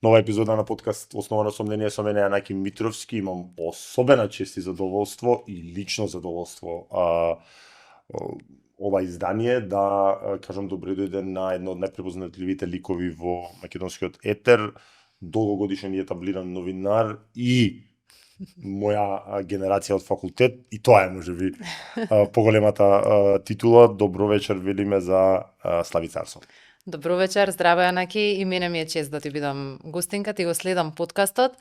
Нова епизода на подкаст Основано сомнение со мене Јанаки Митровски. Имам особена чест и задоволство и лично задоволство ова издание да кажам добре дојде на едно од најпрепознатливите ликови во македонскиот етер, долгогодишен и етаблиран новинар и моја генерација од факултет, и тоа е можеби поголемата титула. Добро вечер велиме за Славица Арсов. Добро вечер, здраво Јанаки, и мене ми е чест да ти бидам гостинка, ти го следам подкастот.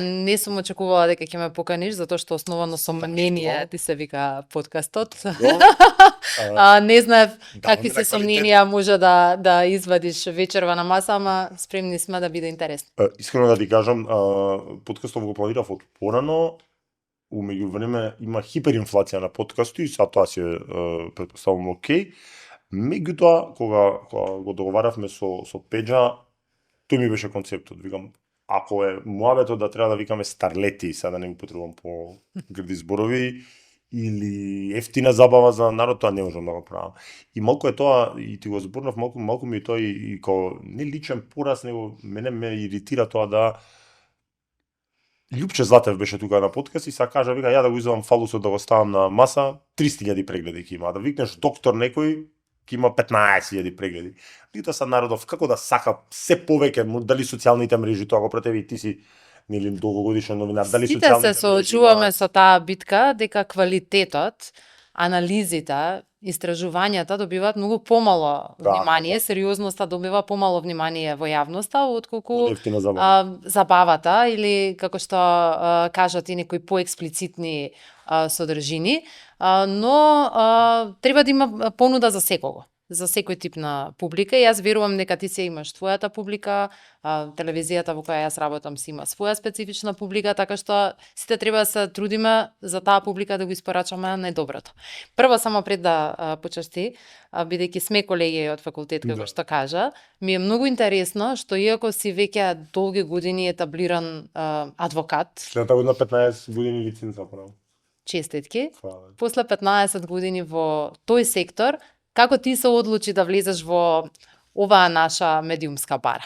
Не сум очекувала дека ќе ме поканиш, затоа што Основано сомнение ти се вика подкастот. Не знаев какви се сомненија може да извадиш вечерва на маса, ама спремни сме да биде интересно. Искрено да ти кажам, подкастов го планирав од порано, умеѓу време има хиперинфлација на подкасти и са тоа се претпоставувам окей. Меѓутоа, кога го договаравме со Пеџа, тој ми беше концептот. Викам, ако е муабетот да треба да викаме старлети, сега да не го потребувам по грди зборови, или ефтина забава за народ, тоа не можам да го правам. И малку е тоа, и ти го зборнав, малку ми е тоа и како не личен пораз, него мене ме иритира тоа да Љупче Златев беше тука на подкаст и сега кажа, вика, ја да го извадам фалусот да го ставам на маса, 300.000 прегледи ќе има. Да викнеш доктор некој, ќе има 15.000 прегледи. Пита се народов како да сака се повеќе, дали социјалните мрежи тоа го протеви, ти си нели долгогодишен новинар, дали Сите социјалните се соочуваме со таа битка дека квалитетот, анализите, истражувањата добиваат многу помало внимание, сериозноста добива помало внимание во јавноста отколку забавата или како што кажат и некои поексплицитни содржини, но треба да има понуда за секого, за секој тип на публика. И јас верувам дека ти се имаш твојата публика, телевизијата во која јас работам си има своја специфична публика, така што сите треба да се трудиме за таа публика да го испорачаме најдоброто. Прво, само пред да почнеш ти, бидејќи сме колеги од факултет, како што кажа, ми е многу интересно што иако си веќе долги години етаблиран адвокат, следната година 15 години лиценца право. Честитки. После 15 години во тој сектор, како ти се одлучи да влезеш во оваа наша медиумска бара?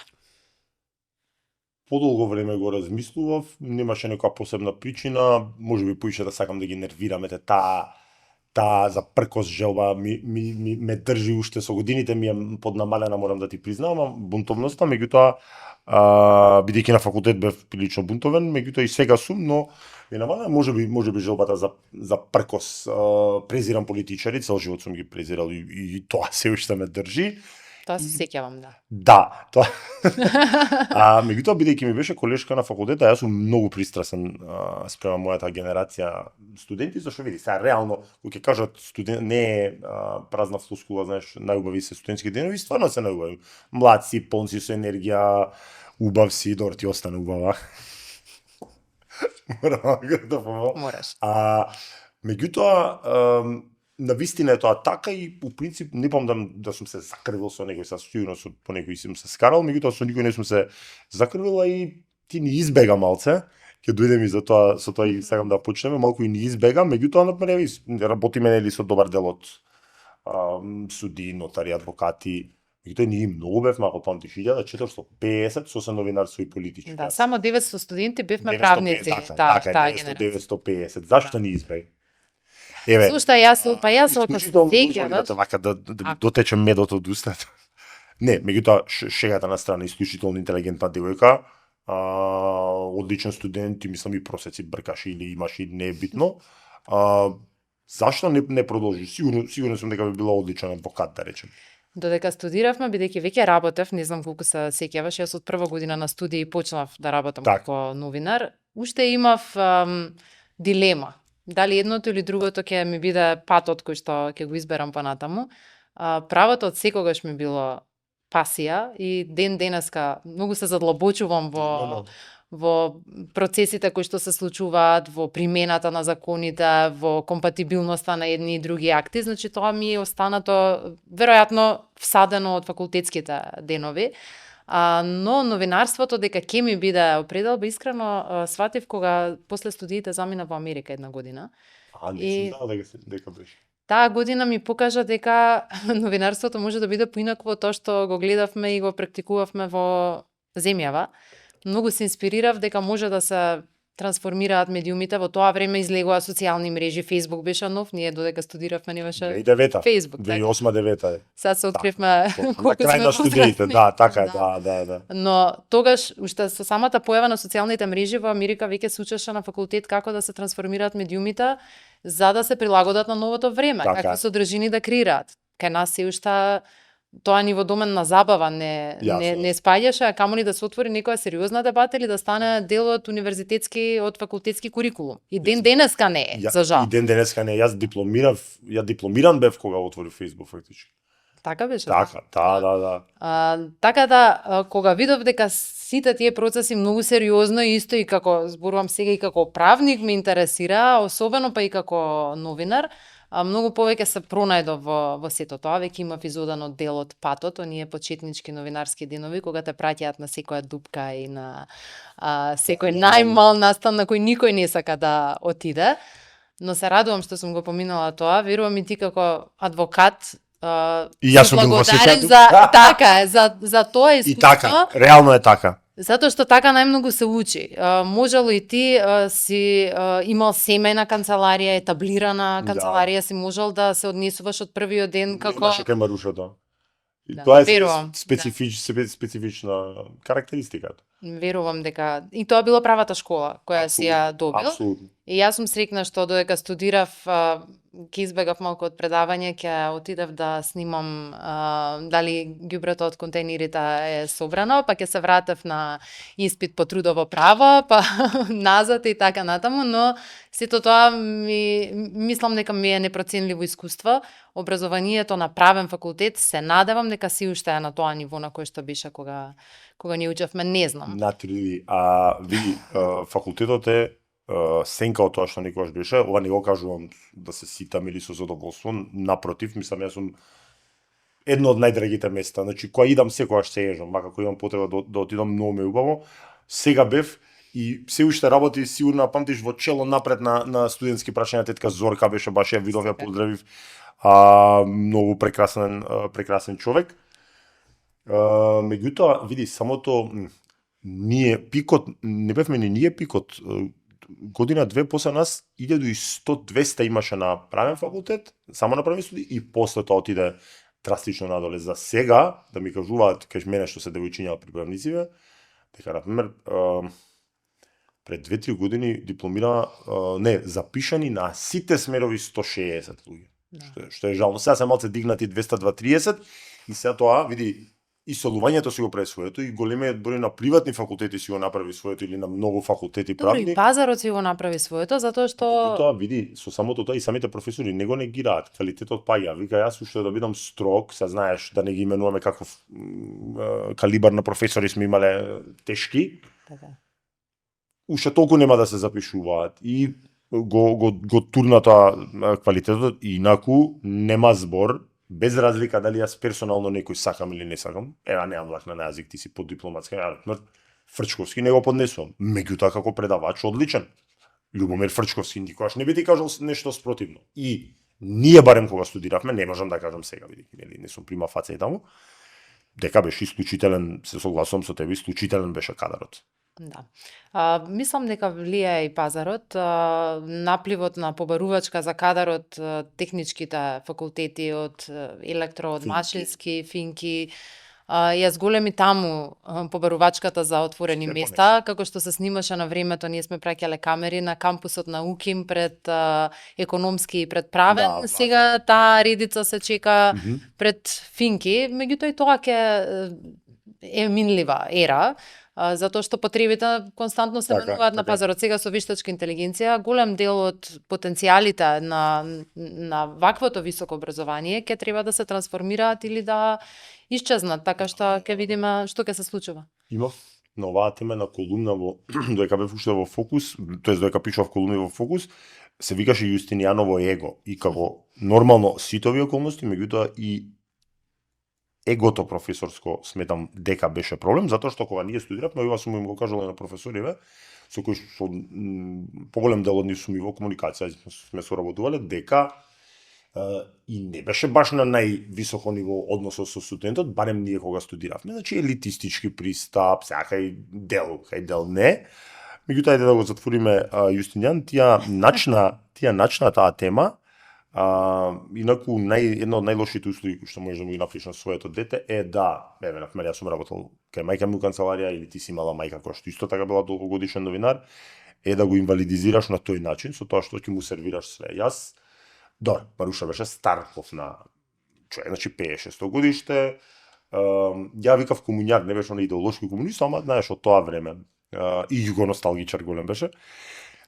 Подолго време го размислував, немаше некоја посебна причина, можеби поише да сакам да ги нервирам, таа за пркос желба ме држи уште со годините, ми е поднамалена, морам да ти признавам, бунтовноста, меѓутоа бидејќи на факултет бев прилично бунтовен, меѓутоа и сега сум, но е намалена можеби желбата за пркос. Презирам политичари, цел живот сум ги презирал и тоа се уште ме држи. Тоа се сеќавам, да. Да, тоа. Меѓутоа, бидејќи ми беше колешка на факултета, јас сум многу пристрасен спрема мојата генерација студенти, зашто види, сега реално, кога ќе кажат студент, не е празна флускула, знаеш, најубави се студентски денови, стварно се најубави. Млад си, полн си со енергија, убав си, дор ти остане убава. Мораш. Меѓутоа, на вистина е тоа така и по принцип не помнам да сум се закрвил со некој, сигурно по некој сум се скарал, меѓутоа со никој не сум се закрвил и ти ни избега малце. Ќе дојдем и за тоа, со тоа и сакам да почнеме, малку и ни избега, меѓутоа работиме нели со добар дел од суди, нотари, адвокати. Меѓутоа ние многу бевме, ако памтиш, 1450 со се новинарство и политички. Да, само 900 студенти бевме правници. Така, 950. Зашто ни избега? Еве. Слушај, јас од сега да дотече медот од устата. Не, меѓутоа шегата на страна, исклучително интелигентна девојка, одличен студент, и мислам и просеци бркаше или имаше, не е битно. Зашто не продолжи? Сигурно сум дека би била одличен адвокат, да речем. Додека студиравме, бидејќи веќе работев, не знам колку се сеќаваш, јас од прва година на студија почнав да работам како новинар, уште имав дилема. Дали едното или другото ќе ми биде патот кој што ќе го изберам понатаму. Правото од секогаш ми било пасија и ден денеска многу се задлабочувам во процесите кои што се случуваат, во примената на законите, во компатибилноста на едни и други акти, значи тоа ми е останато веројатно всадено од факултетските денови. Но новинарството дека ќе ми биде определба, искрено сватив кога после студиите замина во Америка една година. Не знам дека беше. Таа година ми покажа дека новинарството може да биде поинакво од тоа што го гледавме и го практикувавме во земјава. многу се инспирирав дека може да се трансформираат медиумите. Во тоа време излегоа социјални мрежи, Facebook беше нов, ние додека студиравме немаше 2009-та. Facebook. 2008-2009. Сега се откривме колку крај сме на студиите, возрастни. да, така е, да. Но тогаш, уште со самата појава на социјалните мрежи во Америка веќе се учеше на факултет како да се трансформираат медиумите за да се прилагодат на новото време, Така. какви содржини да креираат. Кај нас се уште тоа ниво домен на забава не спаѓаше, а камо ли да се отвори некоја сериозна дебата или да стане дел од универзитетски, од факултетски курикулум. И ден денеска не е, за жал. И ден денеска не е. Јас дипломиран бев кога отвори Facebook фактички. Така беше? Така, да. Така да, кога видов дека сите тие процеси многу сериозно исто и како, зборувам сега и како правник ме интересира, особено па и како новинар, многу повеќе се пронајдов во сето тоа, веќе имав изоден дел од патот, оние почетнички новинарски денови, кога те праќаат на секоја дупка и на секој најмал настан на кој никој не сака да отиде. Но се радувам што сум го поминала тоа, верувам и ти како адвокат, и јас сум благодарен за така е, за тоа искуство. И така, реално е така. Затоа што така најмногу се учи. Можело и ти си имал семејна канцеларија, етаблирана канцеларија, си можел да се однесуваш од првиот ден како... Немаше кај Марушата. Тоа е верувам, специфична карактеристика. Верувам дека и тоа било правата школа која си ја добил. Апсолутно. И јас сум срекна што додека студирав, ќе избегав малку од предавање, ќе отидев да снимам дали ѓубрето од контейнерите е собрано, па ќе се вратев на испит по трудово право, па назад и така натаму, но сето тоа мислам дека ми е непроценливо искуство. Образованието на правен факултет се надевам дека си уште е на тоа ниво на кој што беше кога ние учевме, не знам. Натри, види, факултетот е сенка од тоа што никогаш беше, ова не го кажувам да се ситам или со задоволство, напротив, мислам, јас сум едно од најдрагите места, значи, кога идам секогаш се ежам, мака кога имам потреба да отидам, многу ме убаво, сега бев и се уште работи, сигурно памтиш во чело напред на студентски прашања, тетка Зорка беше, баш ја видов, ја поздравив, многу прекрасен човек. Меѓутоа, види, самото пикот, не бевме ни ние пикот, година-две после нас, 1100-200 имаше на правен факултет, само на правен студии, и после тоа отиде драстично надоле. За сега, да ми кажуваат, кај мене што се девојчиња при правнициве, дека, например, пред 2-3 години дипломира, запишани на сите смерови 160 луѓе. Што е жално. Сега се малце дигнати 200-230 и сега тоа, види, и солувањето си го прави своето, и големиот број на приватни факултети си го направи своето, или на многу факултети правни. Добро, и пазарот си го направи своето, затоа што... Тоа, види, со самото тоа и самите професори не го негираат, квалитетот паѓа. Вика, јас уште да бидам строг, се знаеш, да не ги именуваме каков калибар на професори сме имале тешки, уште толку нема да се запишуваат. И го турна тоа квалитетот, инаку нема збор, без разлика дали јас персонално некој сакам или не сакам, немам лак на јазик, ти си поддипломатски, Фрчковски не го поднесувам. Меѓутоа како предавач одличен. Љубомир Фрчковски никогаш не би ти кажал нешто спротивно. И ние барем кога студиравме, не можам да кажам сега, види, не сум прима фаца и таму, дека беше исклучителен, се согласувам со тебе, исклучителен беше кадарот. Да. Мислам дека влијае и пазарот, напливот на побарувачка за кадарот, техничките факултети од електро, од машински, финки, јас големи таму побарувачката за отворени места, како што се снимаше на времето, ние сме праќале камери на кампусот на УКИМ пред економски и пред правен, сега таа редица се чека пред финки, меѓутоа и тоа ќе е минлива ера, затоа што потребите константно се менуваат на пазарот. Сега со вештачка интелигенција, голем дел од потенцијалите на ваквото високо образование ќе треба да се трансформираат или да исчезнат, така што ќе видиме што ќе се случува. Имав на оваа тема на колумна додека бев уште во Фокус, тоест додека пишав колумни во Фокус, се викаше Јустинијаново его, и како нормално сите овие околности, меѓутоа и егото професорско сметам дека беше проблем, затоа што кога ние студиравме, ова сум им го кажал на професориве, со кои што поголем дел од нив сум и во комуникација, сме соработувале, дека И не беше баш на највисоко ниво односот со студентот, барем ние кога студиравме, значи елитистички пристап, кај дел не. Меѓутоа, ајде да го затвориме Јустинијан, тија начна таа тема. Инаку една од најлошите услуги што можеш да му ги направиш на своето дете е да, например, јас сум работел кај мајка ми у канцеларија или ти си имала мајка која што исто така била долгогодишен новинар, е да го инвалидизираш на тој начин, со тоа што ќе му сервираш све. Јас, Маруша беше старков на човек, значи 56 годиште, ја викав комуњар, не беше на идеолошки комунист, ама знаеш од тоа време, и југоносталгичар голем беше.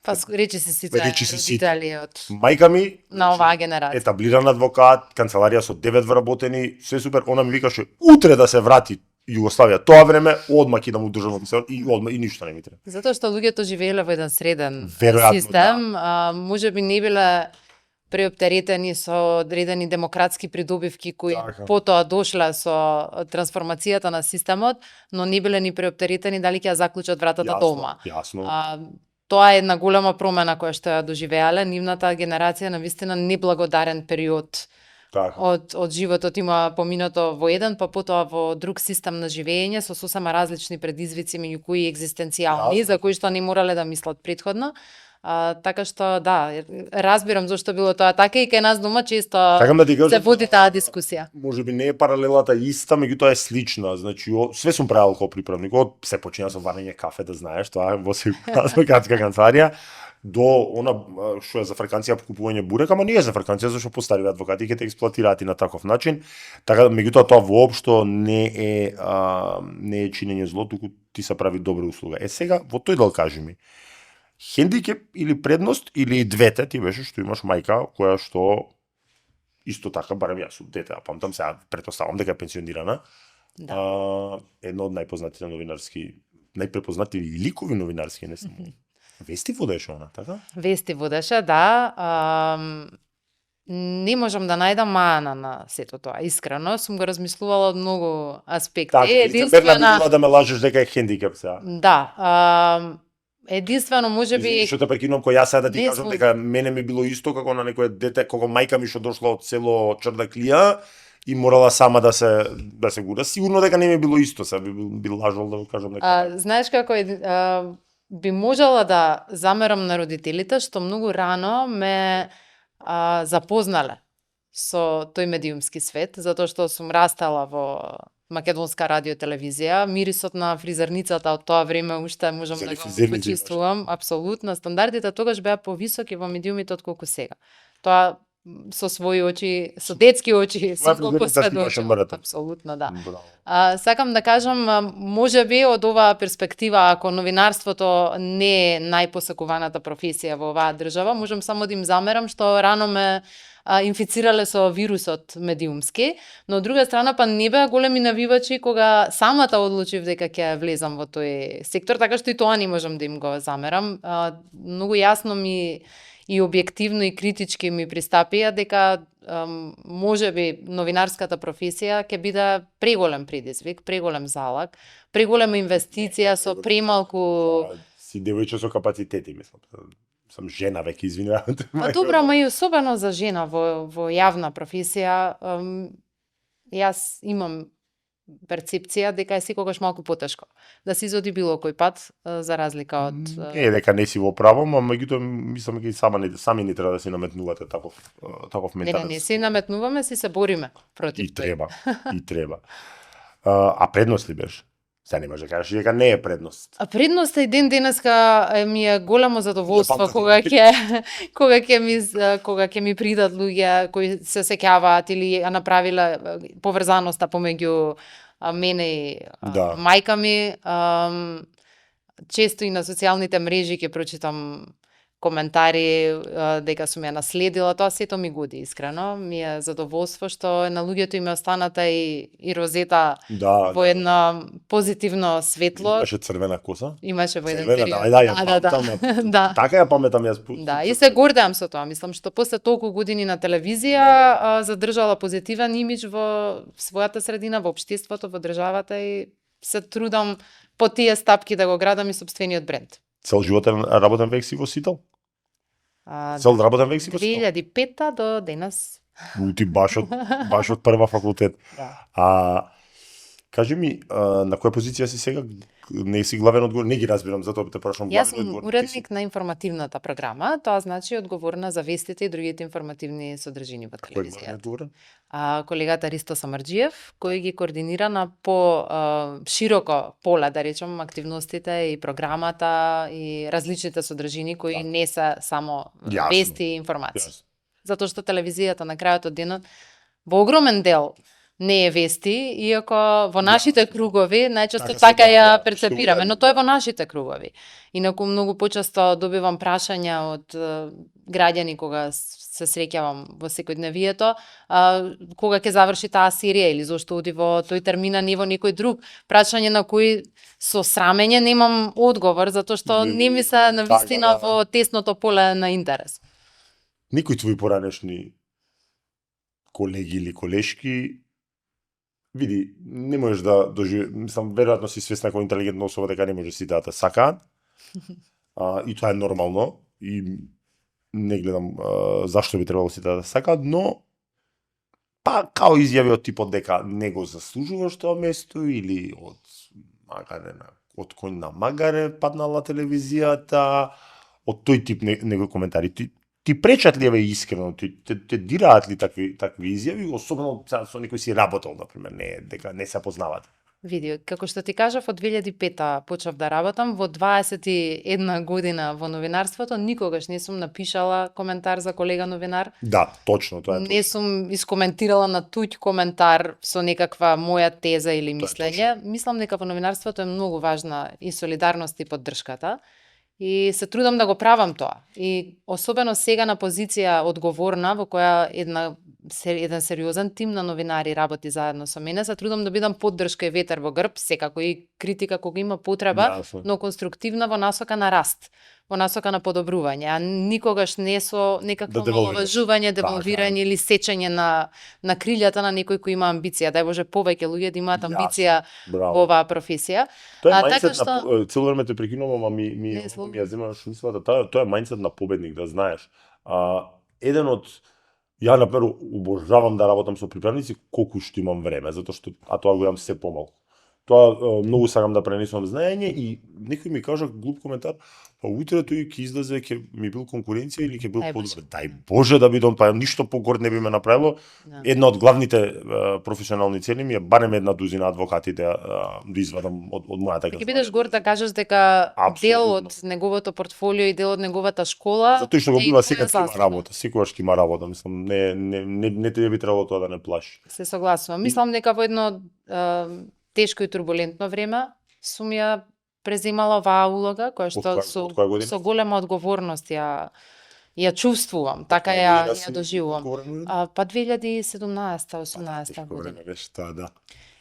Па речи се сите родители од мајка ми на оваа генерација. Етаблиран адвокат, канцеларија со 9 вработени, све супер, она ми викаше утре да се врати Југославија. Тоа време одма ќе да му држам и одма и ништо не ми треба. Затоа што луѓето живееле во еден среден да. систем, можеби не биле преоптеретени со одредени демократски придобивки кои потоа дошле со трансформацијата на системот, но не биле ни преоптеретени дали ќе ја заклучат вратата дома. Јасно. Тоа е една голема промена која што ја доживеале. Нивната генерација навистина неблагодарен период од животот има поминато во еден, па потоа во друг систем на живење со сосема различни предизвици, меѓу кои екзистенцијални, за кои што не морале да мислат претходно. Така што да, разбирам зошто било тоа така и кај нас дома често се води таа дискусија. Можеби не е паралелата иста, меѓутоа е слична. Значи, све сум правил како приправник, од се почина со варење кафе, да знаеш, тоа во адвокатска канцеларија, до она што е за фраканција купување бурек, ама не е за фраканција, зашто постари адвокати ќе те експлоатираат и на таков начин. Така меѓутоа тоа воопшто не е чинење зло, туку ти се прави добра услуга. Сега во тој дел кажи ми, хендикеп или предност или двете, ти беше што имаш мајка која што исто така, барем јас сум дете, а памтам сега, претпоставам дека е пенсионирана. Едно од најпознатите новинарски, најпрепознативи ликови новинарски, не само. Вести водеше она, така? Вести водеше, да. Не можам да најдам маана на сето тоа. Искрено, сум го размислувала од многу аспекти. Така, единствена да ме лажеш дека е хендикеп сега. Да. Единствено можеби што те прекинувам, кој јас сега да ти кажам дека мене ми било исто како на некое дете, како мајка ми што дошла од село Чардаклија и морала сама да се гура. Сигурно дека не ми било исто, сега би лажал да го кажам дека. Знаеш како би можела да замерам на родителите што многу рано ме запознале со тој медиумски свет, затоа што сум растала во македонска радио телевизија, мирисот на фризерницата од тоа време уште можам да го почувствувам, апсолутно. Стандардите тогаш беа повисоки во медиумите отколку сега. Тоа со своји очи, со детски очи, сум го посведочила. Апсолутно, да. Сакам да кажам, можеби од оваа перспектива, ако новинарството не е најпосакуваната професија во оваа држава, можам само да им замерам што рано ме инфицирале со вирусот медиумски, но од друга страна па не беа големи навивачи кога самата одлучив дека ќе влезам во тој сектор, така што и тоа не можам да им го замерам. Многу јасно ми и објективно и критички ми пристапија дека можеби новинарската професија ќе биде преголем предизвик, преголем залог, преголема инвестиција со премалку си девојче со капацитети, мислам. Сам жена веќе, извинувам. Добро, ама и особено за жена во јавна професија, јас имам перцепција дека е секогаш малку потешко да се изоди било кој пат, за разлика од Не дека не си во право, но меѓутоа мислам дека и сами не треба да се наметнувате таков менталитет. Не се наметнуваме, се бориме против тој. И треба. А предност ли беше? Сега не може да кажеш дека не е предност. А предност и ден денеска ми е големо задоволство кога ќе ми придат луѓе кои се сеќаваат или ја направиле поврзаноста помеѓу мене и мајка ми. Често и на социјалните мрежи ќе прочитам коментари дека сум ја наследила, тоа сето ми годи искрено. Ми е задоволство што на луѓето им е останата и розета во едно позитивно светло. Имаше црвена коса? Имаше во еден период. Да. Така ја паметам јас. Да, и се гордеам со тоа. Мислам што после толку години на телевизија задржала позитивен имидж во својата средина, во општеството, во државата и се трудам по тие стапки да го градам и сопствениот бренд. Цел животен работен век си во Сител? Цел работен век си во Сител? 2005 до денес. Ти баш од прва факултет. Да. Кажи ми, на која позиција си сега? Не си главен одговор, не ги разбирам, затоа те прашам главен Јас сум одговор. уредник на информативната програма, тоа значи одговорна за вестите и другите информативни содржини во телевизијата. Колегата Ристо Самарџиев, кој ги координира на по широко поле, да речем, активностите и програмата и различните содржини кои не се само вести и информации. Затоа што телевизијата на крајот од денот во огромен дел не е вести, иако во нашите кругови најчесто така ја перцепираме, но тоа е во нашите кругови. Инаку многу почесто добивам прашања од граѓани кога се среќавам во секојдневието, кога ќе заврши таа серија или зошто оди во тој термина, не во некој друг. Прашање на кои со срамење немам одговор, затоа што не ми се навистина во тесното поле на интерес. Никој твои поранешни колеги или колешки, види, не можеш да доживееш, мислам, веројатно си свесна како интелигентна особа дека не може сите да те сакаат. И тоа е нормално и не гледам зашто би требало сите да те сакаат, но као изјави од типот дека не го заслужуваш тоа место или од кој на магаре паднала телевизијата, од тој тип некои коментари. Ти пречат ли еве искрено, те дираат ли такви изјави, особено со некој си работел, например, дека не се познавате? Види, како што ти кажав, од 2005 почнав да работам, во 21 година во новинарството, никогаш не сум напишала коментар за колега новинар. Да, точно, тоа е. Не сум искоментирала на туѓ коментар со некаква моја теза или мислење. Мислам дека во новинарството е многу важна и солидарност и поддршката. И се трудам да го правам тоа. И особено сега на позиција одговорна, во која еден сериозен тим на новинари работи заедно со мене, се трудам да бидам поддршка и ветер во грб, секако и критика кога има потреба, но конструктивна во насока на раст, во насока на подобрување, а никогаш не со некакво маловажување, девалвирање или сечење на крилјата на некој кој има амбиција. Дај Боже, повеќе луѓе да имаат амбиција во оваа професија. Тоа е мајндсет цело време те прекинувам, ама ми ја земаш мислата, тоа е мајндсет на победник, да знаеш. Еден од ја например обожавам да работам со приправници колку што имам време, затоа што тоа го имам се помалку. Тоа многу сакам да пренесувам знаење и некој ми кажа глуп коментар, па утре тој ќе излезе, ќе ми бил конкуренција или ќе бил подобар. Дај Боже да бидам, па ништо погор не би ме направило. Една од главните професионални цели ми е барем една дузина адвокати да извадам од мојата канцеларија. Ќе бидеш горд да кажеш дека дел од неговото портфолио и дел од неговата школа. Затоа што го бива секогаш има работа, секогаш ќе има работа, мислам, не би требало тоа да не плаши. Се согласувам. Мислам дека во едно тешко и турбулентно време сум ја преземала оваа улога, која што со голема одговорност ја чувствувам, така ја доживувам. Па 2017-18 година. Да.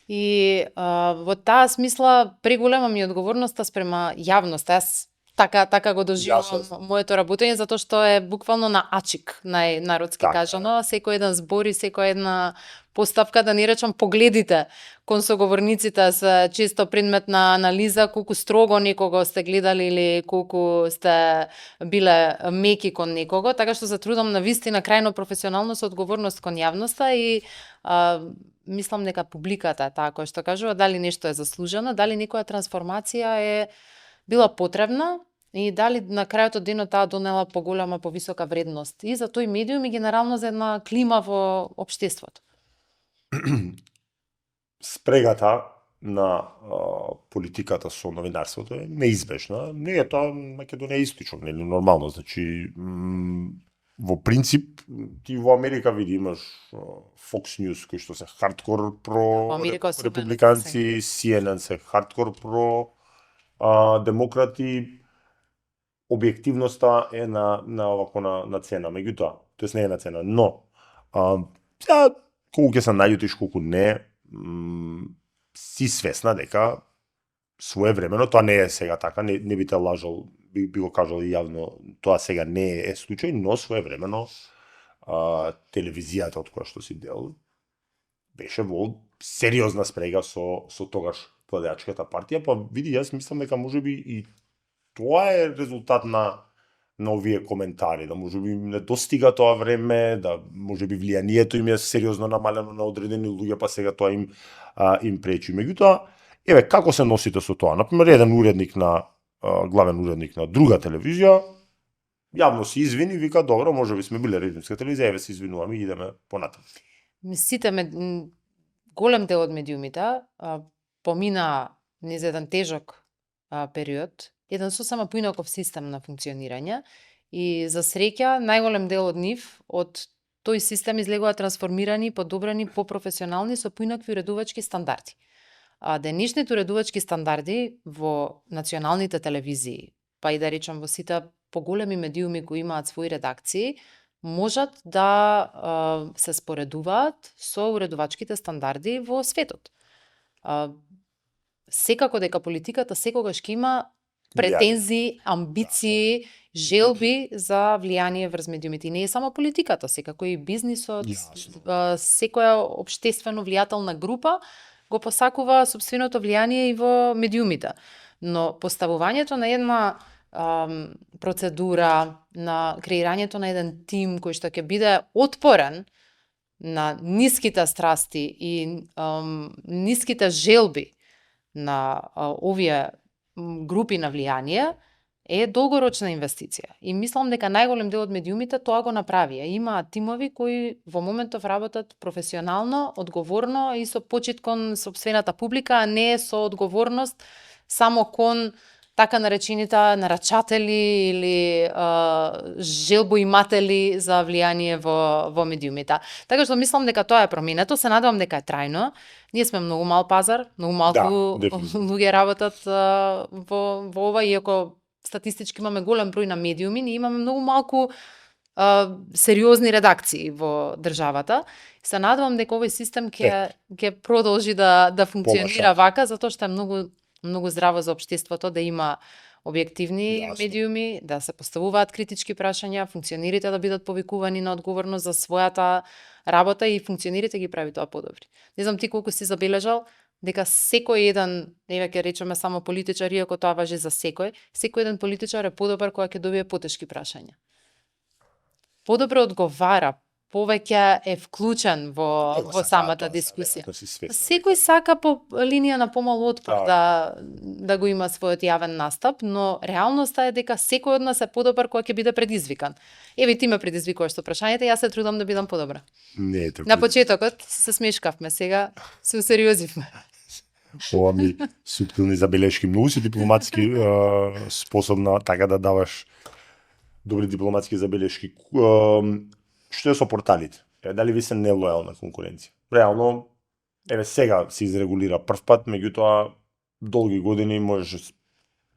И во таа смисла преголема ми одговорноста спрема јавноста. Јас така го доживувам моето работење, затоа што е буквално на ачик, најнародски кажано, секој еден збор и секоја една поставка, да не речам погледите кон соговорниците се често предмет на анализа, колку строго некого сте гледали или колку сте биле меки кон некого, така што се трудам на вистина крајно професионално со одговорност кон јавноста и мислам дека публиката е таа која што кажува дали нешто е заслужено, дали некоја трансформација е била потребна и дали на крајот од денот таа донела поголема, повисока вредност и за тој медиум и генерално за една клима во општеството. Спрегата на политиката со новинарството е неизбежна. Не е тоа Македонија истично, нели нормално, значи во принцип ти во Америка види имаш Fox News кои што се хардкор про републиканци, CNN се хардкор про демократи, објективноста е на цена, меѓутоа, тоест не е на цена, но колку ќе се најутиш, колку не, си свесна дека своевремено, тоа не е сега така, не би те лажал, би го кажал и јавно, тоа сега не е случај, но своевремено телевизијата од која што си дел беше во сериозна спрега со тогаш владеачката партија, па види, јас мислам дека можеби и тоа е резултат на на овие коментари, да можеби им не достига тоа време, да можеби влијанието им е сериозно намалено на одредени луѓе, па сега тоа им пречи. Меѓутоа, еве како се носите со тоа? Например, еден уредник на главен уредник на друга телевизија јавно се извини, вика добро, можеби сме биле регионална телевизија, еве се извинуваме и идеме понатаму. Сите голем дел од медиумите помина низ еден тежок период, еден сосема поинаков систем на функционирање и за среќа најголем дел од нив од тој систем излегува трансформирани, подобрени, попрофесионални со поинакви уредувачки стандарди. Денешните уредувачки стандарди во националните телевизии, па и да речам во сите поголеми медиуми кои имаат своји редакции, можат да се споредуваат со уредувачките стандарди во светот. Секако дека политиката секогаш ќе има претензии, амбиции, желби за влијание врз медиумите. И не е само политиката, секако и бизнисот, секоја општествено влијателна група го посакува собственото влијание и во медиумите. Но поставувањето на една процедура, на креирањето на еден тим кој што ќе биде отпорен на ниските страсти и ниските желби на овие групи на влијание е долгорочна инвестиција. И мислам дека најголем дел од медиумите тоа го направија. Имаат тимови кои во моментов работат професионално, одговорно и со почит кон сопствената публика, а не со одговорност само кон така наречените нарачатели или желбоиматели за влијание во медиумите. Така што мислам дека тоа е променето, се надевам дека е трајно. Ние сме многу мал пазар, многу малку луѓе работат во ова, иако статистички имаме голем број на медиуми, ние имаме многу малку сериозни редакции во државата. Се надевам дека овој систем ќе продолжи да функционира вака, затоа што е многу здраво за општеството да има објективни медиуми, да се поставуваат критички прашања, функционерите да бидат повикувани на одговорност за својата работа и функционерите ги прави тоа подобри. Не знам ти колку си забележал дека секој еден, еве ќе речеме само политичар, иако тоа важи за секој еден политичар е подобар кога ќе добие потешки прашања. Подобро одговара, повеќе е вклучен во самата дискусија. Секој сака по линија на помал отпор да го има својот јавен настап, но реалноста е дека секој од нас е подобар кога ќе биде предизвикан. Еве ти ме предизвикуваш со прашањата, јас се трудам да бидам подобра. Не, така. На почетокот се смешкавме, сега се усериозивме. Ова ми суптилни забелешки, многу си дипломатски способна така да даваш добри дипломатски забелешки. Што е со порталите? Дали ви се нелојална конкуренција? Реално, еве сега се изрегулира прв пат, меѓутоа долги години можеш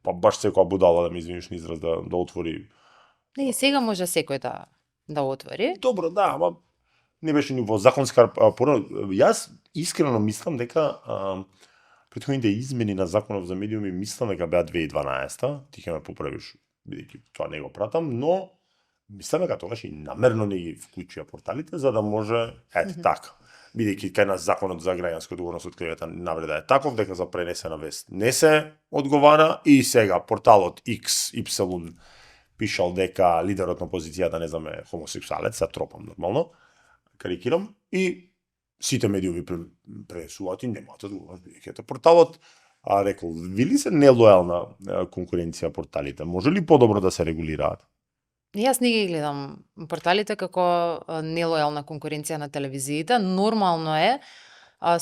па баш секоја будала, да ми извиниш на израз, да отвори. Не, сега може секој да отвори. Добро, да, ама не беше ни во законска Јас искрено мислам дека претходните измени на законов за медиуми мислам дека беа 2012, ти ќе ме поправиш, бидејќи тоа не го пратам, но мислам дека тогаш и намерно не ги вклучија порталите за да може така. Бидејќи кај нас законот за граѓанска одговорност од клевета навреда е таков дека за пренесена вест не се одговара и сега порталот XY пишал дека лидерот на опозицијата не знам е хомосексуалец, се тропам нормално, карикирам, и сите медиуми пренесуваат и немаат одговор, бидејќи порталот рекол, вили се нелојална конкуренција порталите, може ли подобро да се регулираат? Јас не ги гледам порталите како нелојална конкуренција на телевизиите. Нормално е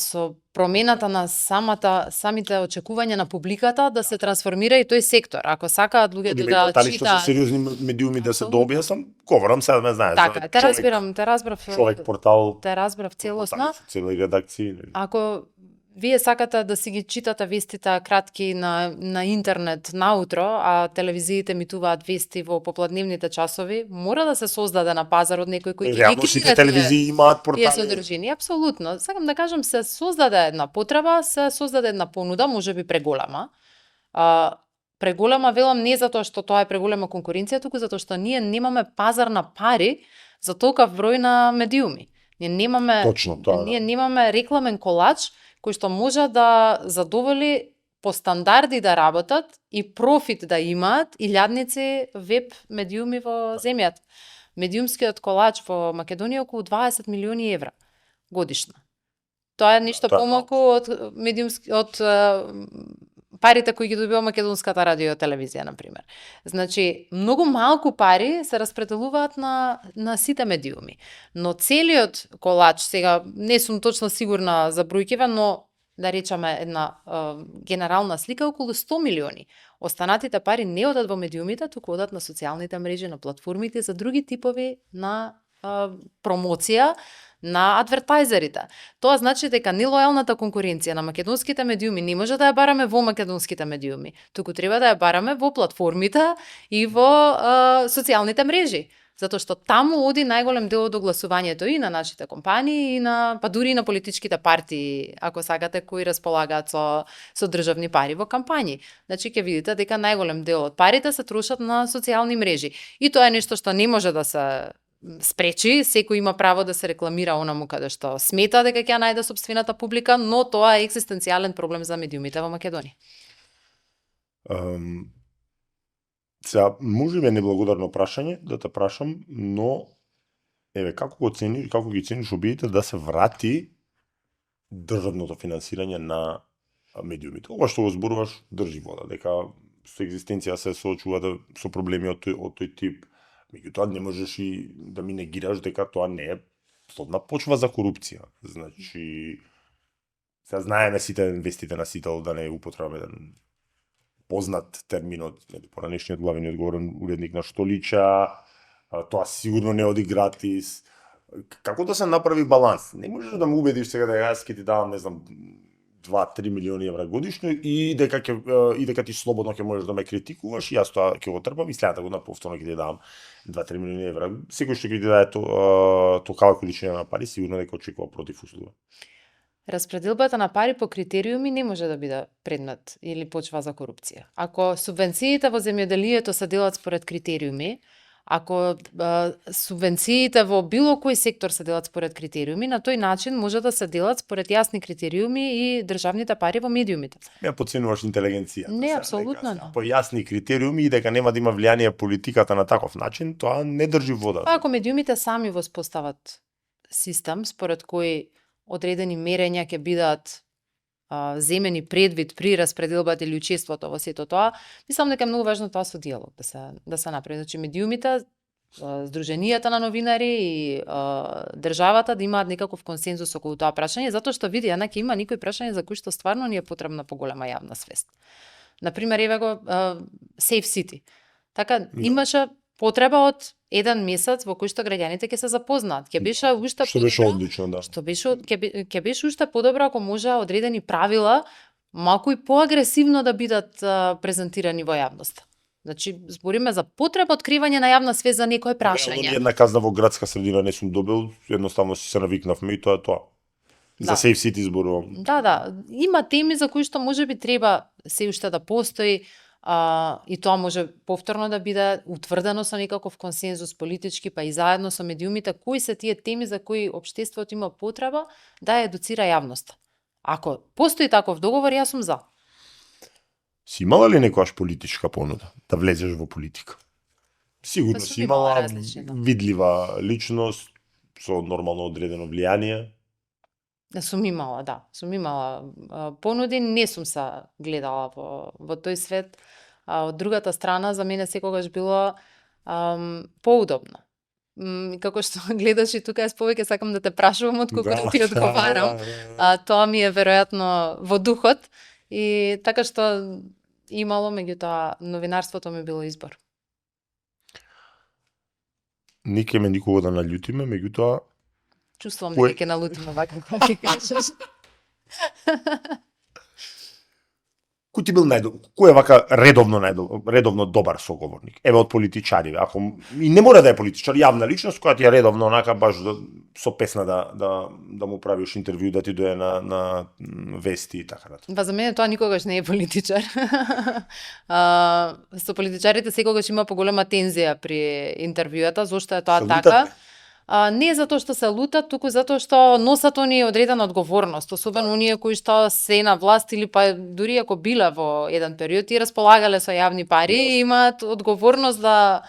со промената на самите очекувања на публиката да се трансформира и тој сектор. Ако сакаат луѓето да портали што се сериозни медиуми да се добија, сам говорам сега да ме знаеш. Така, те разбрав. Човек портал. Те разбрав целосно. Цели редакции. Ако вие сакате да си ги читате вестите кратки на интернет наутро, а телевизиите емитуваат вести во попладневните часови, мора да се создаде на пазарот некој кој ги ги сите телевизии имаат портали. Тие содржини, апсолутно. Сакам да кажам, се создаде една потреба, се создаде една понуда, можеби преголема. Преголема велам не затоа што тоа е преголема конкуренција, туку затоа што ние немаме пазар на пари за толков број на медиуми. Ние немаме Точно, тоа. Ние немаме рекламен колач кој што може да задоволи по стандарди да работат и профит да имаат илјадници веб медиуми во земјата. Медиумскиот колач во Македонија е околу 20 милиони евра годишно. Тоа е ништо помалку од парите кои ги добива македонската радио телевизија, на пример. Значи, многу малку пари се распределуваат на сите медиуми. Но целиот колач, сега не сум точно сигурна за бројките, но да речеме една генерална слика, околу 100 милиони. Останатите пари не одат во медиумите, туку одат на социјалните мрежи, на платформите за други типови на промоција на адвертајзерите. Тоа значи дека нелојалната конкуренција на македонските медиуми не може да ја бараме во македонските медиуми, туку треба да ја бараме во платформите и во социјалните мрежи. Затоа што таму оди најголем дел од огласувањето и на нашите компании, и па дури и на политичките партии, ако сакате, кои располагаат со државни пари во кампањи. Значи, ќе видите дека најголем дел од парите се трошат на социјални мрежи. И тоа е нешто што не може да се спречи, секој има право да се рекламира онаму каде што смета дека ќе најде сопствената публика, но тоа е екзистенцијален проблем за медиумите во Македонија. Сега, може би е неблагодарно прашање да те прашам, но како ги цениш обидите да се врати државното финансирање на медиумите? Ова што го зборуваш држи вода, дека со екзистенција се соочувате со проблеми од тој тип. Меѓутоа не можеш и да ми негираш дека тоа не е плодна почва за корупција. Значи, сега знаеме сите инвестите на Сител, да не употребаме еден познат терминот, поранешниот главен и одговорен уредник на Штолича, тоа сигурно не оди гратис. Како да се направи баланс? Не можеш да ме убедиш сега дека јас ќе ти давам, не знам, 2-3 милиони евра годишно и дека ти слободно ќе можеш да ме критикуваш, јас тоа ќе го трпам и следната година повторно ќе ти давам 2-3 милиони евра. Секој што ќе ти даде токава количина на пари, сигурно дека очекува против услуга. Распределбата на пари по критериуми не може да биде предмет или почва за корупција. Ако субвенциите во земјоделието се делат според критериуми, ако субвенциите во било кој сектор се делат според критериуми, на тој начин може да се делат според јасни критериуми и државните пари во медиумите. Не подценуваш интелигенцијата. Не, апсолутно. По јасни критериуми и дека нема да има влијание политиката на таков начин, тоа не држи вода. Ако медиумите сами воспостават систем според кој одредени мерења ќе бидат земени предвид при распределбата или учеството во сето тоа, мислам дека е многу важно тоа со диалог да се направи. Значи медиумите, здруженијата на новинари и државата да имаат некаков консензус околу тоа прашање, затоа што види, ќе има некои прашања за кои што стварно ни е потребна поголема јавна свест. Например, еве го Safe City. Така имаше потреба од еден месец во кој што граѓаните ќе се запознаат. Ќе беше уште што беше одлично, да. Ќе беше уште подобро ако може одредени правила малку и поагресивно да бидат презентирани во јавноста. Значи, збориме за потреба откривање на јавна свест за некое прашање. Една казна во градска средина не сум добил, едноставно си се навикнавме и тоа е тоа. За Safe City зборувам. Да. Има теми за кои што можеби треба се уште да постои, и тоа може повторно да биде утврдено со некаков консензус политички, па и заедно со медиумите, кои се тие теми за кои општеството има потреба да ја едуцира јавноста. Ако постои таков договор, јас сум за. Си имала ли некојаш политичка понуда да влезеш во политика? Сигурно си имала видлива личност со нормално одредено влијание. Сум имала понуди, не сум се гледала во тој свет. Од другата страна, за мене секогаш било поудобно. Како што гледаш и тука, јас повеќе сакам да те прашувам отколку да ти одговарам. Тоа ми е веројатно во духот и така што имало, меѓутоа новинарството ми било избор. Не ке ме никога да наљутиме, меѓутоа чувствувам дека ќе налутиме вака како ќе кажеш. Кој ти бил кој е вака редовно добар соговорник? Еве од политичари, ако и не мора да е политичар, јавна личност која ти е редовно онака баш со песна да му правиш интервју, да ти дое на вести и така натаму. За мене тоа никогаш не е политичар. Со политичарите секогаш има поголема тензија при интервјуата, зошто е тоа така? не затоа што се лутат, туку затоа што носат оние одредена одговорност, особено оние кои што се на власт или па дури ако биле во еден период и располагале со јавни пари, имаат одговорност да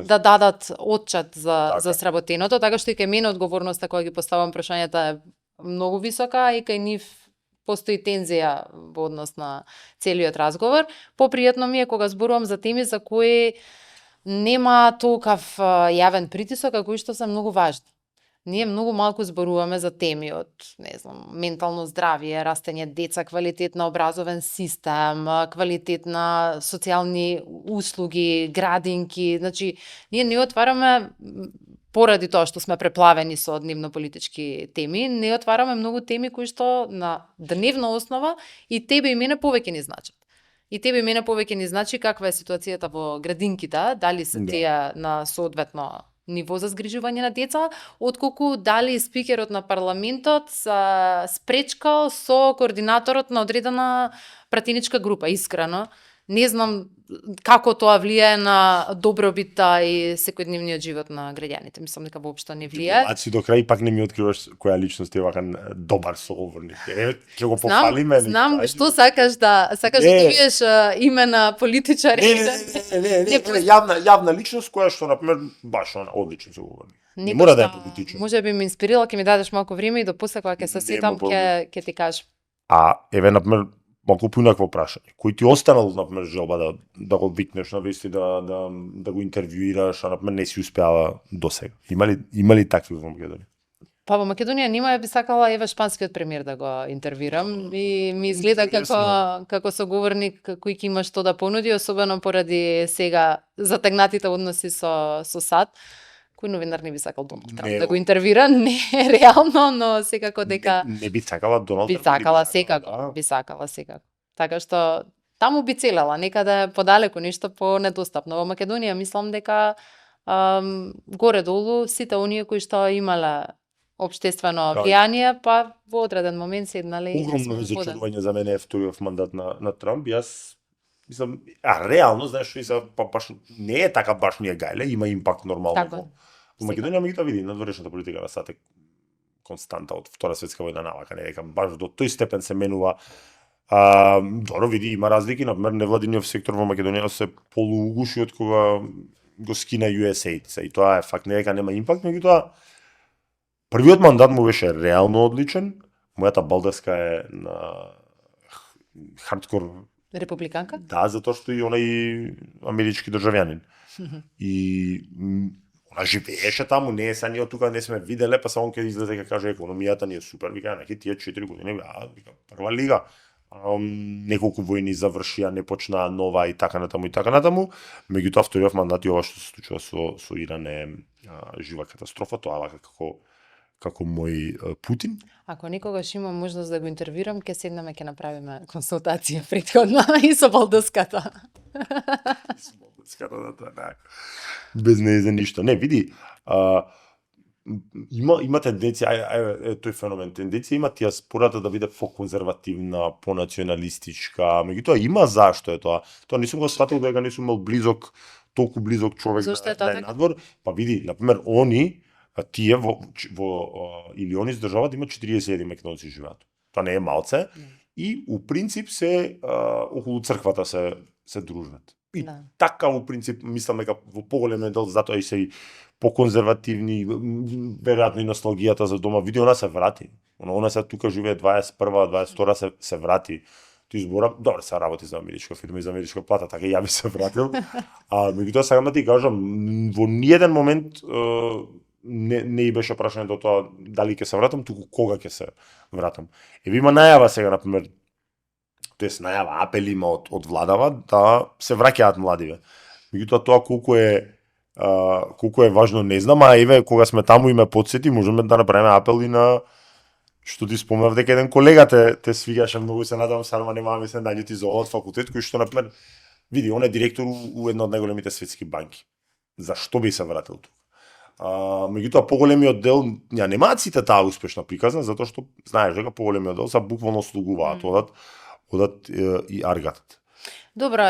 дадат отчет за сработеното, така што и кај мене одговорноста кога ги поставам прашањата е многу висока и кај нив постои тензија во однос на целиот разговор. Попријатно ми е кога зборувам за теми за кои нема толкав јавен притисок, а кои што се многу важни. Ние многу малку зборуваме за теми од, не знам, ментално здравје, растење деца, квалитет на образовен систем, квалитет на социјални услуги, градинки, значи ние не отвараме поради тоа што сме преплавени со дневно-политички теми, не отвараме многу теми кои што на дневна основа и тебе и мене повеќе ни значат. И тебе и мене повеќе ни значи каква е ситуацијата во градинките, дали се тие на соодветно ниво за згрижување на деца, отколку дали спикерот на парламентот се спречкал со координаторот на одредена пратеничка група, искрено. Не знам како тоа влијае на добробитта и секојдневниот живот на граѓаните. Мислам дека воопшто не влијае. Значи до крај пак не ми откриваш која личност е вака добар соговорник. Ќе го пофалиме. Знам што сакаш да видиш име на политичари. Не, јавна личност која што на пример баш одличен соговорник. Не мора да е политичар. Може би ме инспирира, ќе ми дадеш малку време и до после кога ќе се сетам ќе ти кажам. Еве на пример малку поинакво прашање. Кој ти останал, например, желба да го викнеш на вести, да го интервјуираш, а например не си успеала досега? Има ли такви во Македонија? Па во Македонија нема, ја би сакала еве шпанскиот премиер да го интервјуирам и ми изгледа како соговорник кој ќе има што да понуди, особено поради сега затегнатите односи со САД. Кој новинар не би сакал Доналд Трамп да го интервјуира? Не, реално, но секако дека не би сакала Доналд Трамп. Би сакала секако. Така што таму би целела, некаде подалеку, нешто понедостапно. Во Македонија мислам дека горе-долу сите оние кои што имале општествено влијание, па во одреден момент седнале и огромно зачудување за мене е вториот мандат на Трамп. Јас мислам, реално, знаеш, па баш не е така баш ни е гајле, има импакт нормално. Во Македонија меѓутоа види надворешната политика на САД е константа од Втора светска војна навака, не дека баш до тој степен се менува. Добро види, има разлики, например невладиниот сектор во Македонија се полуугуши од кога го скина USAID. И тоа е факт, не дека нема импакт, меѓутоа првиот мандат му беше реално одличен. Мојата балдаска е на хардкор републиканка? Да, затоа што и онај амерички државјанин. И она живееше таму, не е са ние тука не сме виделе, па само ќе излезе ќе каже економијата ни е супер, вика, неки тие 4 години, вика, прва лига. Неколку војни завршија, не почнаа нова и така натаму. Меѓутоа вториот мандат и ова што се случува со Иран е жива катастрофа, тоа вака како мој Путин. Ако некогаш имам можност да го интервјуирам, ќе седнеме, ќе направиме консултација претходна и со балдската. Без неја за ништо. Не, види, има тенденција, тој феномен, тенденција има диаспората да биде по-конзервативна, по-националистичка, меѓутоа има зашто е тоа. Тоа не сум го сватил дека не сум имал толку близок човек да е надвор. Па види, например, тие во Илионис државата има 41 македонци живеат. Тоа не е малце и у принцип се околу црквата се дружат. И така у принцип мислам дека во поголемен дел затоа и се поконзервативни, веројатно и носталгијата за дома. Види, она се врати. Она се тука живее 21-а, 22-а се врати. Ти зборам, добро, се работи за америчка фирма и за америчка плата, така и ја би се вратил. Меѓутоа сакам да ти кажам, во ниеден момент не и беше прашањето тоа дали ќе се вратам, туку кога ќе се вратам. Има најава сега, например, тоест најава, апел има од владава да се враќаат младиве. Меѓутоа тоа колку е важно не знам, а еве кога сме таму и ме потсети, можеме да направиме апел и на што ти спомнав дека еден колега те свигаше многу, се надевам сарма немаме се наѓути за овој факултет кој што например види, он е директор у една од најголемите светски банки. Зашто би се вратил тука? Меѓутоа поголемиот дел ја немаат сите таа успешна приказна, затоа што знаеш дека поголемиот дел са буквално слугуваат, одат и аргатат. Добро,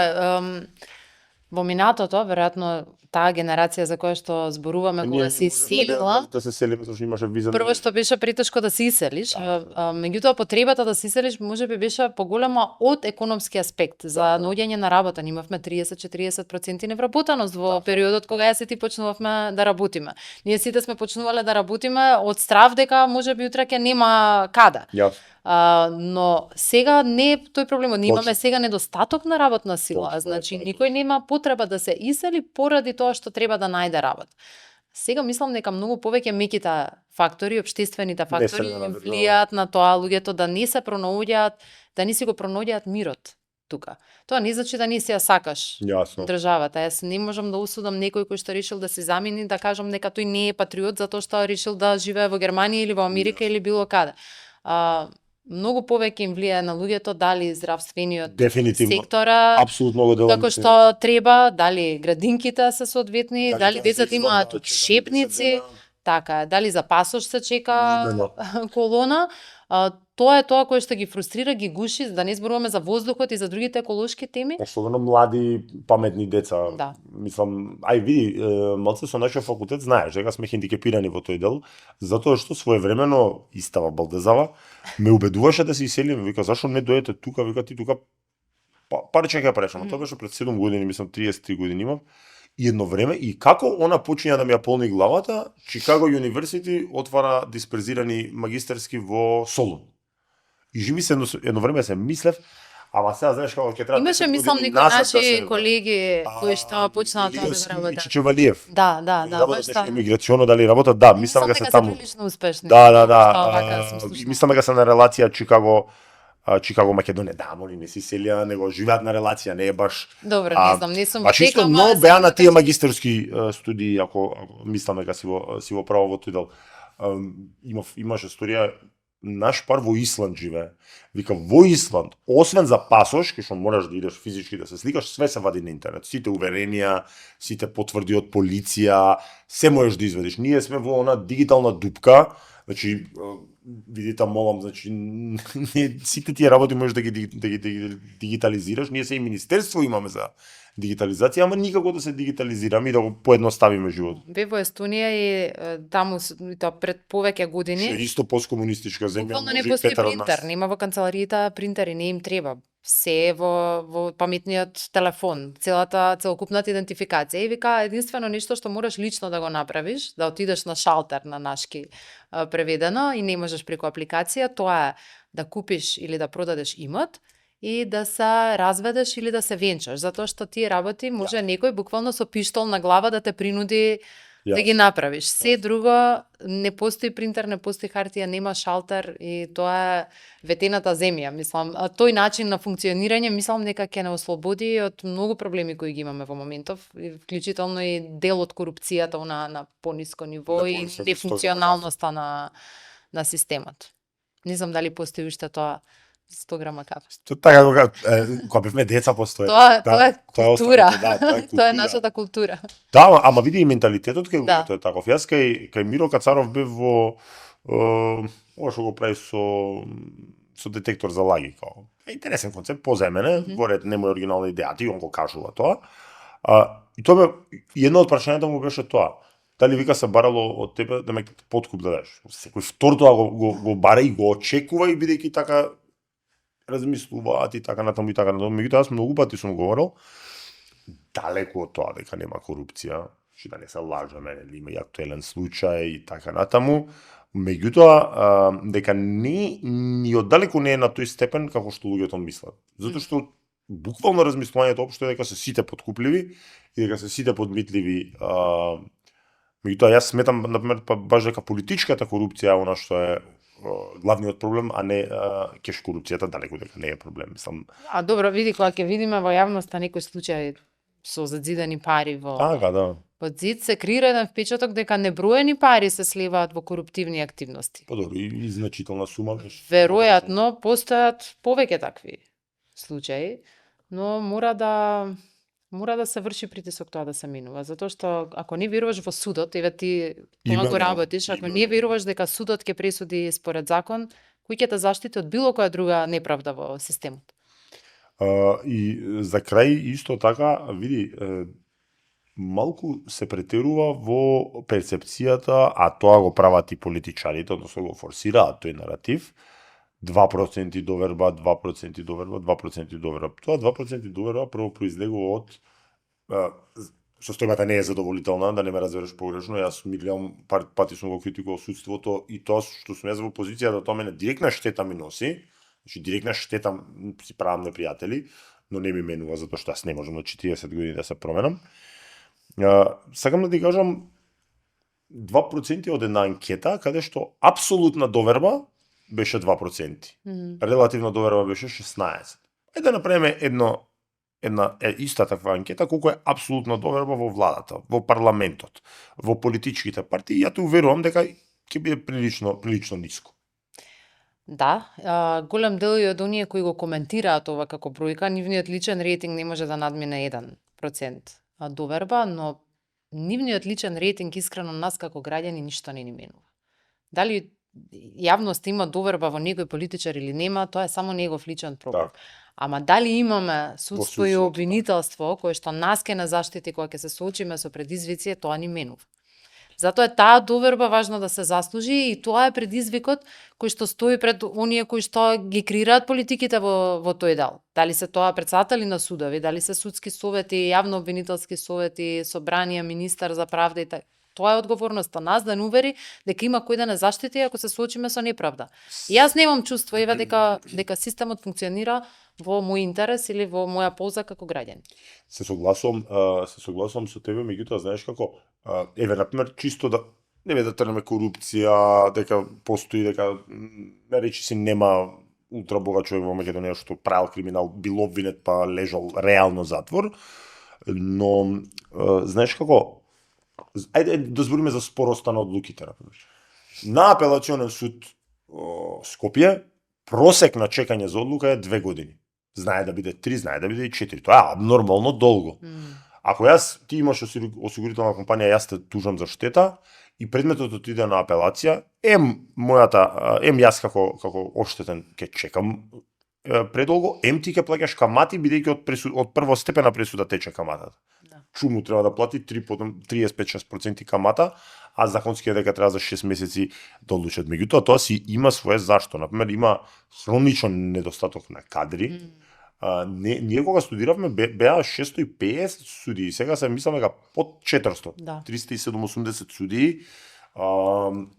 во минатото, веројатно таа генерација за која што зборуваме кога се иселила, да се селиме зашто имаше виза. прво што беше претешко да се иселиш, меѓутоа потребата да се иселиш можеби беше поголема од економски аспект за наоѓање на работа. Ние имавме 30-40% невработаност во периодот кога се ти почнувавме да работиме. Ние сите сме почнувале да работиме од страв дека можеби утре ќе нема каде. Но сега не е тој проблемот. Ние имаме сега недостаток на работна сила. Значи, никој нема потреба да се исели поради тоа што треба да најде работа. Сега мислам дека многу повеќе меките фактори, општествените фактори влијаат на тоа луѓето да не се пронаоѓаат, да не си го пронаоѓаат мирот тука. Тоа не значи да не си ја сакаш државата. Јас не можам да осудам некој кој што решил да се замени, да кажам дека тој не е патриот затоа што решил да живее во Германија или во Америка или било каде. Многу повеќе им влијае на луѓето дали здравствениот сектора, како што треба, дали градинките се соодветни, дали децата имаат учебници, така, дали за пасош се чека колона. Тоа е тоа кое што ги фрустрира, ги гуши, да не зборуваме за воздухот и за другите еколошки теми. Особено млади, паметни деца. Мислам, види, малце со нашиот факултет знаеш дека сме хендикепирани во тој дел, затоа што своевремено Истава Балдезава ме убедуваше да се иселиме. Вика, зашо не дојдете тука? Вика, ти тука парче ќе прешам. Тоа беше пред 7 години, мислам 33 години имав. И едно време, и како она почиња да ми ја полни главата, Чикаго University отвара дисперзирани магистерски во Солун. И живи се едно време се мислев, ама сега знаеш како ќе треба. Имаше мислам некои наши колеги кои што почнаа тоа да работат. Чичевалиев. Да. Баш така. Емиграционо дали работат? Да, мислам дека се таму. Прилично успешни. Да. Мислам дека се на релација Чикаго Македонија, они не си селија, него живеат на релација, не е баш. Добро, не знам, не сум во текама. Но беа на тие магистерски студии, ако мислам дека си во право во тој дел. Имаше историја, наш пар во Исланд живее. Вика, во Исланд, освен за пасош, кај што мораш да идеш физички да се сликаш, све се вади на интернет. Сите уверенија, сите потврди од полиција, се можеш да изведиш. Ние сме во она дигитална дупка, значи, видите, молам, значи, сите тие работи можеш да ги дигитализираш. Ние се и министерство имаме за дигитализација, ама никако да се дигитализираме и да го поедноставиме живот. Бе во Естонија и таму тоа пред повеќе години. Што исто посткомунистичка земја, буквално не постои принтер, нема во канцеларијата принтери, не им треба. Се во паметниот телефон, целокупната идентификација. И вика, единствено нешто што можеш лично да го направиш, да отидеш на шалтер на нашки преведено и не можеш преку апликација, тоа е да купиш или да продадеш имот и да се разведеш или да се венчаш, затоа што тие работи може некој буквално со пиштол на глава да те принуди да ги направиш. Се друго, не постои принтер, не постои хартија, нема шалтер и тоа е ветената земја. Мислам, тој начин на функционирање, мислам дека ќе не ослободи од многу проблеми кои ги имаме во моментов, вклучително и дел од корупцијата на пониско ниво и нефункционалноста на системот. Не знам дали постои уште тоа 100 грама кафе. Така кога бевме деца постои. Тоа е култура. Тоа е нашата култура. Да, ама види и менталитетот кај луѓето е таков. Јас кај Миро Кацаров бев во ова што го прави со детектор за лаги, као. Интересен концепт, поземене, горед нема оригинална идеја, ти он го кажува тоа. И тоа бе едно од прашањата му беше тоа. Дали вика се барало од тебе да ме подкуп да дадеш. Секој втор тоа го бара и го очекува и бидејќи така размислуваат и така натаму и така натаму. Меѓутоа јас многу пати сум говорил далеку од тоа дека нема корупција, че да не се лажеме, има и актуелен случај и така натаму. Меѓутоа дека не ни оддалеку не е на тој степен како што луѓето мислат. Затоа што буквално размислувањето општо е дека се сите подкупливи и дека се сите подмитливи. Меѓутоа јас сметам например баш дека политичката корупција е она што е главниот проблем, а не кеш корупцијата, далеку дека не е проблем, мислам. Добро, види кога ќе видиме во јавноста некој случај со задзидани пари во под зид, се креира еден впечаток дека неброени пари се сливаат во коруптивни активности. Добро, и значителна сума беше. Веројатно постојат повеќе такви случаи, но мора да се врши притисок тоа да се минува, затоа што ако не веруваш во судот, еве ти тоа го работиш, ако не веруваш дека судот ќе пресуди според закон, кој ќе те заштити од било која друга неправда во системот? И за крај исто така, види, малку се претерува во перцепцијата, а тоа го прават и политичарите, односно го форсираат тој наратив, 2% доверба, 2% доверба, 2% доверба. Тоа 2% доверба прво произлегува од состојбата не е задоволителна, да не ме разбереш погрешно, јас милион пати сум го критикувал судството и тоа што сум јас во позиција да тоа мене директна штета ми носи, значи директна штета си правам непријатели, но не ми менува затоа што јас не можам на 40 години да се променам. Сакам да ти кажам 2% од една анкета каде што апсолутна доверба беше 2%. Релативна доверба беше 16. Ајде да направиме една иста таква анкета колку е апсолутна доверба во владата, во парламентот, во политичките партии, ја те уверувам дека ќе биде прилично ниско. Да, голем дел и од оние кои го коментираат ова како бројка, нивниот личен рейтинг не може да надмине 1% доверба, но нивниот личен рейтинг искрено нас како граѓани ништо не ни менува. Дали јавност има доверба во некој политичар или нема, тоа е само негов личен проблем. Так. Ама дали имаме судство и обвинителство кое што нас ке на заштити кога ќе се соочиме со предизвици, тоа ни менува. Затоа е таа доверба важно да се заслужи и тоа е предизвикот кој што стои пред оние кои што ги креираат политиките во тој дел. Дали се тоа претседатели на судови, дали се судски совети, јавно обвинителски совети, собрание, министар за правда и така. Тоа е одговорноста нас да не увери дека има кој да не заштити ако се соочиме со неправда. И јас немам чувство дека системот функционира во мој интерес или во моја полза како граѓани. Се согласувам со тебе, меѓутоа знаеш како, еве например чисто да не да трнеме корупција, дека постои, дека речи си нема ултра богат човек во Македонија што правил криминал, бил обвинет па лежал реално затвор, но знаеш како, ајде да збориме за спороста на одлуките, например. На апелационен суд Скопје просек на чекање за одлука е 2 години. Знае да биде 3, знае да биде и 4. Тоа е абнормално долго. Ако ти имаш осигурителна компанија, јас те тужам за штета и предметот отиде на апелација, јас како оштетен ќе чекам предолго, ти ќе плаќаш камати бидејќи од првостепена пресуда тече каматата. Да. Чуму треба да плати 35-6% камата, а законски е дека треба за 6 месеци да одлучат. Меѓутоа тоа си има свое зашто. Например, има хроничен недостаток на кадри. Ние кога студиравме беа 650 судии, сега се мислам дека под 400. Да. 380 судии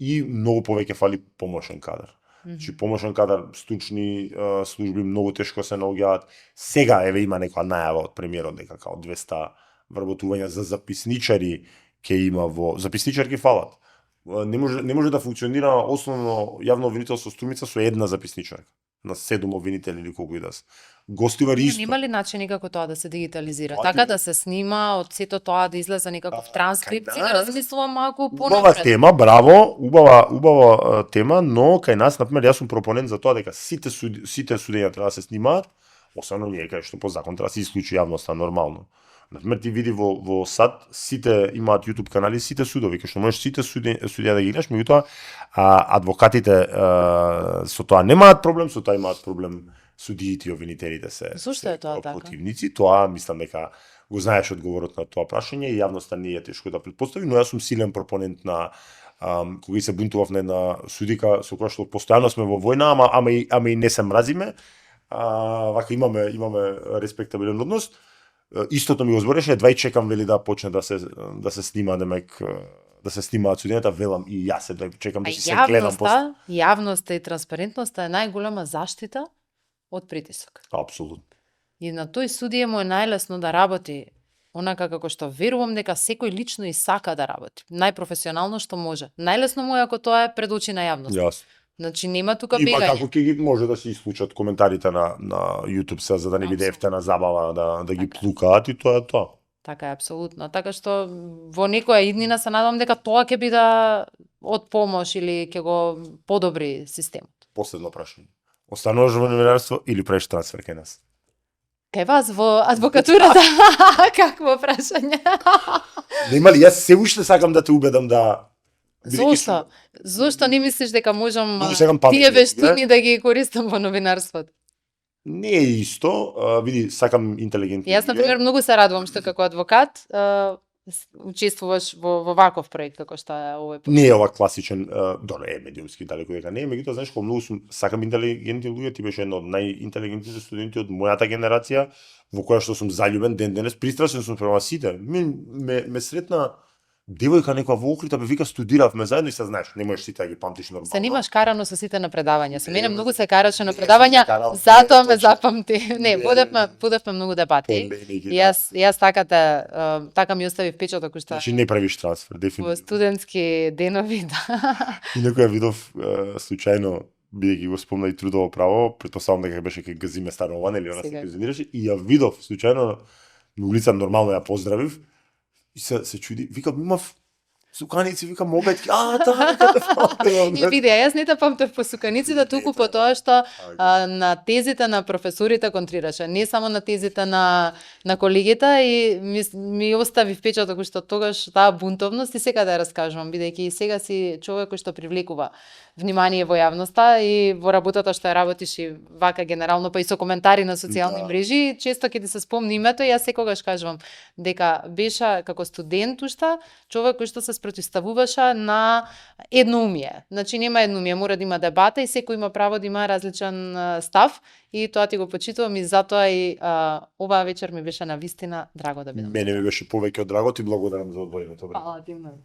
и многу повеќе фали помошен кадар. Значи помошен кадар, стручни служби многу тешко се наоѓаат. Сега еве има некоја најава од премиерот дека као 200 вработувања за записничари ќе има во записничарки фалат. Не може да функционира основно јавно обвинителство Струмица со една записничарка на 7 обвинители или колку и да се. Гостивари исто. Нема ли начин како тоа да се дигитализира? Така да се снима, од сето тоа да излезе некаков транскрипт, да размислувам малку понапред. Убава тема, браво, убава тема, но кај нас, например, јас сум пропонент за тоа дека сите судења треба да се снимаат, особено ние кај што по закон треба да се исклучи јавноста нормално. Например, ти види во САД, сите имаат YouTube канали, сите судови, кај што можеш сите судија да ги гледаш, меѓутоа адвокатите со тоа немаат проблем, со тоа имаат проблем судиите и обвинителите се. Зошто е тоа така? Противници, тоа мислам дека го знаеш одговорот на тоа прашање и јавноста не е тешко да претпостави, но јас сум силен пропонент на кога се бунтував на една судика со која што постојано сме во војна, ама и не се мразиме. Вака имаме респектабилен однос. Истото ми го збореше, едва и чекам вели да почне да се снима, демек да се снимаат судењата, велам и јас едва чекам да се гледам после. Јавноста и транспарентноста е најголема заштита од притисок. Апсолутно. И на тој судија му е најлесно да работи онака како што верувам дека секој лично и сака да работи, најпрофесионално што може. Најлесно му е ако тоа е пред очи на јавност. Јас. Значи нема тука бегање. Има како ќе ги може да се исклучат коментарите на YouTube се за да не биде ефтена забава да ги плукаат и тоа е тоа. Така е апсолутно. Така што во некоја иднина се надам дека тоа ќе биде од помош или ќе го подобри системот. Последно прашање. Остануваш во новинарство или правиш трансфер кај нас? Кај вас во адвокатурата? Какво прашање? Нема ли, јас се уште сакам да те убедам да... Зошто? Зошто не мислиш дека можам тие вештини да ги користам во новинарството? Не е исто, види, сакам интелигентни Јас, например, многу се радувам што како адвокат учествуваш во ваков проект како што е овој проект. Не е ова класичен, добре, медиумски далеку дека не е, меѓутоа знаеш колку многу сакам интелигентни луѓе, ти беше едно од најинтелигентните студенти од мојата генерација, во која што сум заљубен ден денес, пристрасен сум према сите. Ме сретна девојка некоја во Охрида, вика студиравме заедно и се знаеш, не можеш сите да ги памтиш нормално. Се немаш карано со сите на предавања. Со мене многу се караше на предавања, затоа ме запамти. Не, водевме многу дебати. Јас така ми остави впечаток уште. Значи не правиш трансфер, дефинитивно. Во студентски денови, да. Инаку ја видов случајно, бидејќи го спомна и трудово право, претпоставам дека беше кај Газиме Станован или она се пензионираше, и ја видов случајно на улица, нормално ја поздравив. И се чуди, викам, имав суканици, викам, обетки, И види, јас не те памтев по суканиците, туку по тоа што на тезите на професорите контрираше, не само на тезите на колегите, и ми остави впечаток уште тогаш таа бунтовност и сега да ја раскажувам, бидејќи сега си човек кој што привлекува внимание во јавноста и во работата што ја работиш и вака генерално, па и со коментари на социјални мрежи, често ќе ти се спомни името и јас секогаш кажувам дека беше како студент уште човек кој што се спротивставуваше на едноумие. Значи нема едноумие, мора да има дебата и секој има право да има различен став и тоа ти го почитувам и затоа и оваа вечер ми беше навистина драго да бидам. Мене ми беше повеќе од драго, ти благодарам за одвоеното време. Фала ти многу.